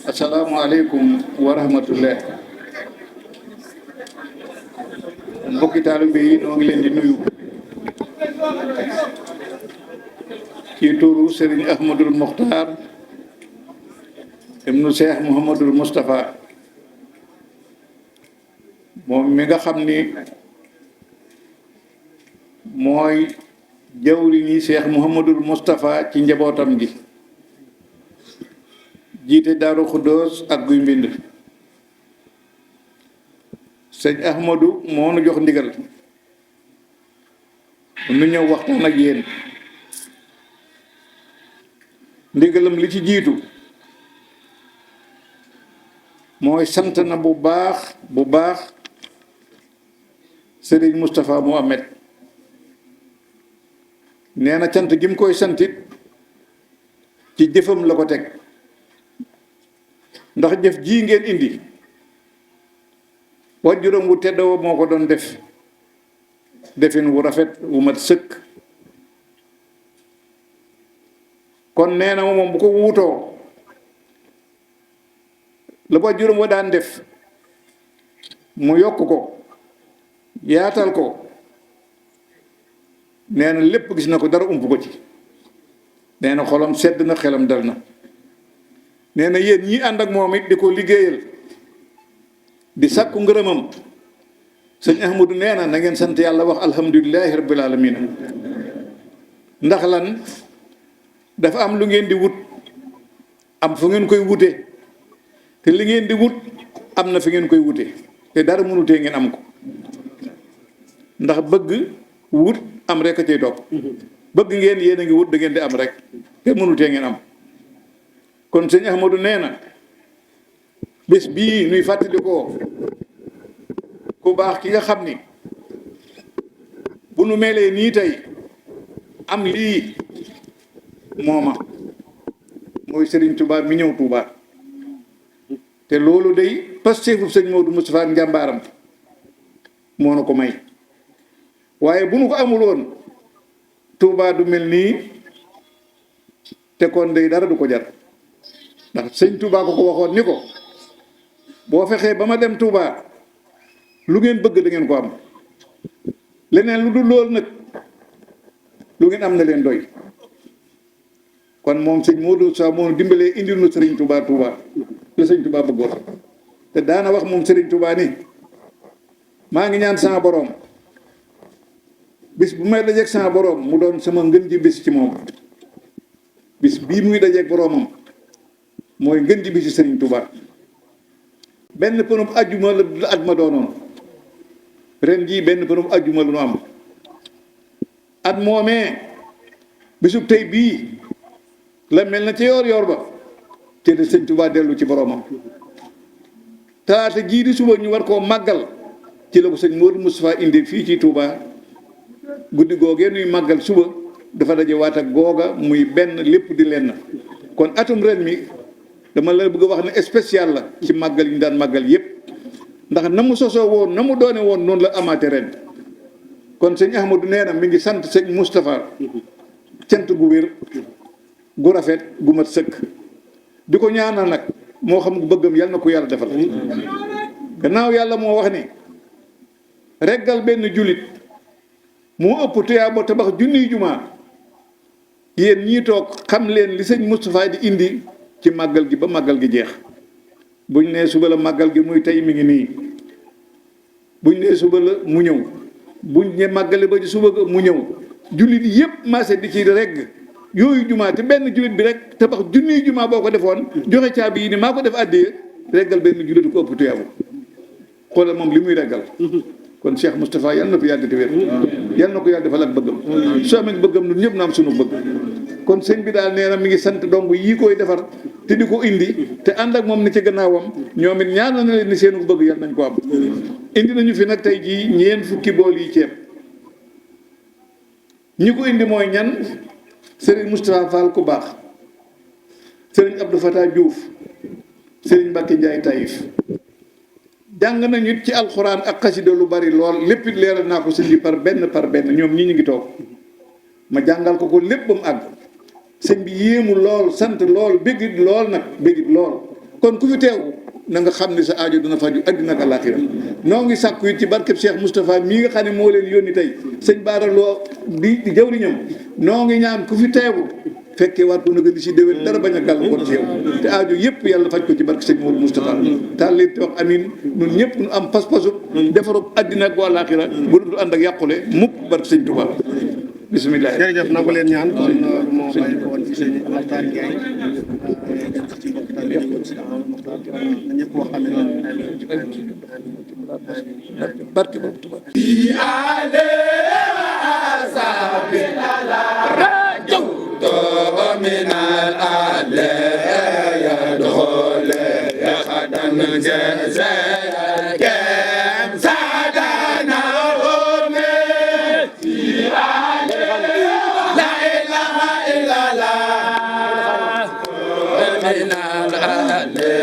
Assalamualaikum warahmatullahi. Mbokki taalibe yi noo ngi leen di nuyu ci turu Serigne Ahmadul Mokhtar ibnu Cheikh Mouhamadul Moustapha moom mi nga xam ni mooy jawriñi Cheikh Mouhamadul Moustapha ci njabootam gi jiite Daaru Xuddoos ak Guy Mbind. sëñ Ahmadou moo nu jox ndigal nu ñëw waxtaan ak yéen. ndigalam li ci jiitu mooy sant na bu baax Serigne Moustapha Mohamed. nee na cant gi mu koy santit ci jëfam la ko teg ndax jëf ji ngeen indi waajuram wu teddoo moo ko doon def defin wu rafet wu mat sëkk. kon nee na moom bu ko wuutoo la waajuram wa daan def mu yokk ko yaatal ko nee na lépp gis na ko dara ump ko ci. nee na xolam sedd na xelam dal na. nee na yéen ñi ànd ak moom it di ko liggéeyal di sàkku ngërëmam sëñ Ahmadou nee na na ngeen sant yàlla wax alhamdulilahi rabbil alamin. ndax lan dafa am lu ngeen di wut am fu ngeen koy wute te li ngeen di wut am na fi ngeen koy wute te dara mënutee ngeen am ko ndax bëgg wut am rek a cay topp. bëgg ngeen yéen a ngi wut da ngeen di am rek te mënutee ngeen am. kon sëñ Ahmadou nee na bés bii nuy fàttalikoo ku baax ki nga xam ni bu nu melee nii tey am lii mooma mooy Serigne Touba mi ñëw Touba. te loolu day pasteefu sëñ Modou Moustapha ak njàmbaaram moo na ko may. waaye bu nu ko amul woon Touba du mel nii te kon day dara du ko jar. ndax sëñ Touba ko waxoon ni ko boo fexee ba ma dem Touba lu ngeen bëgg da ngeen ko am leneen lu dul loolu nag lu ngeen am na leen doy. kon moom sëñ Modou Sa moo dimbalee indil na Serigne Touba la sëñ Touba bëggoon. te daana wax moom Serigne Touba ni maa ngi ñaan sama borom bis bu may dajeeg sama borom mu doon sama ngën ji bis ci moom. bis bii muy dajeeg boromam mooy ngën ji bis ci Serigne Touba. benn pënub ajjuma la at ma doonoon ren jii benn pënub ajjuma lu nu am. at moomee bisub tey bii la mel na ca yoor ba te de sëñ Touba dellu ci boromam. talaata jii di suba ñu war koo màggal ci la ko sëñ Modou Moustapha indi fii ci Touba. guddi googee nuy màggal suba dafa daje waat ak googa muy benn lépp di lenn. kon atum ren mi dama la bëgg a wax ne spécial la ci màggal yi ñu daan màggal yépp ndax na mu sosoo woon na mu doone woon noonu la amaate ren. kon sëñ Ahmadou nee na mi ngi sant sëñ Moustapha cant gu wér gu rafet gu mat sëkk. di ko ñaanal nag moo xam gu bëggam yàlla na ko yàlla defal. gannaaw yàlla moo wax ni reggal benn julit moo ëpp tuyaaba tabax junniy jumaa. yéen ñii toog xam leen li sëñ Moustapha di indi ci màggal gi ba màggal gi jeex. buñ nee suba la màggal gi muy tey mi ngi nii buñ nee suba la mu ñëw buñ ne màggale ba ci suba ga mu ñëw jullit yépp maase di ci regg yooyu jumaa te benn jullit bi rek tabax junniy jumaa boo ko defoon joxe caabi yi ni maa ko def àddiya reggal benn jullit ko ëpp tuyaabu. xoolal moom li muy reggal. kon Cheikh Moustapha yal na ko yàlla di wér yal na ko yàlla defal ak bëggam soo amee bëggam ñun ñëpp na am sunu bëgg. kon sëñ bi daal nee na mi ngi sant dong yii koy defar te di ko indi te ànd ak moom ni ci gannaawam ñoom it ñaanal na leen ni seenu bëgg yal nañ ko am. indi nañu fi nag tey jii ñeent fukki bool yi ceeb ñi ko indi mooy ñan Serigne Moustapha Fall ku baax Serigne Abdou Fatah Diouf Serigne Mbacke Ndiaye Taïf. jàng nañu ci alxuraan ak xasida lu bari lool lépp it leeral naa ko sëñ bi par benn ñoom ñi ñu ngi toog ma jàngal ko lépp ba mu àgg. sëñ bi yéemu lool sant lool bégit lool nag bégit lool kon ku fi teew na nga xam ne sa aajo dina faju àddina ak àllaaxira noo ngi sàkku it ci barkeb Cheikh Moustapha mii nga xam ne moo leen yónni tey sëñ Baara Lo di jawriñam noo ngi ñaan ku fi teewu fekkee waat ko na gën si déwén dara bañ a gàllankoor ci yow te aajo yëpp yàlla faj ko ci barke sëñ Modou Moustapha taal leen te wax amin ñun ñëpp ñu am pas-pasu defaru àddina ak àllaaxira bu dul ànd ak yàqule mukk barke sëñ Touba bisimilah. jërëjëf nangu leen ñaan kon moo bàyyi ko woon ci sëñ Makhtar Ndiaye ci mbokk taal bi kon si Makhtar ñëpp wax amin barke boobu Touba. من الأعلى يدخل يخدم جزاء كم سعدنا لا إله إلا الله من الأعلى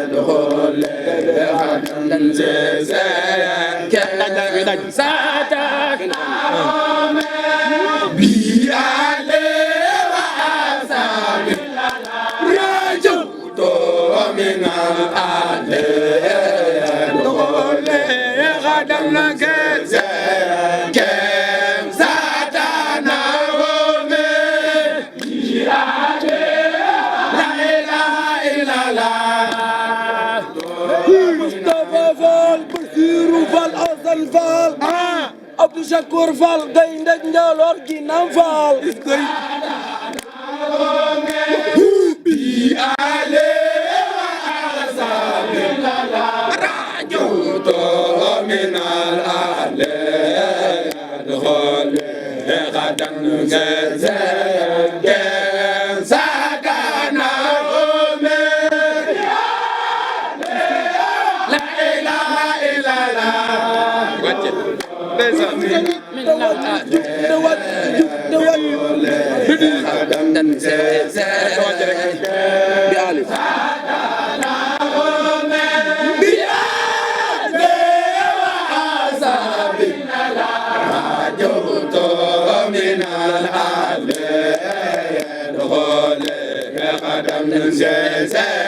يدخل يخدم جزاء كم سعدنا من الأعلى دخول غدم لك كم ساتنا لا إله إلا الله مصطفى فال بشير فال أصل فال عبد الشكور فال قيندك نالور جنان فال من الأعلى يدخل غدا كزاك سكنا لا إله إلا الله من الأعلى يدخل قدم زيزان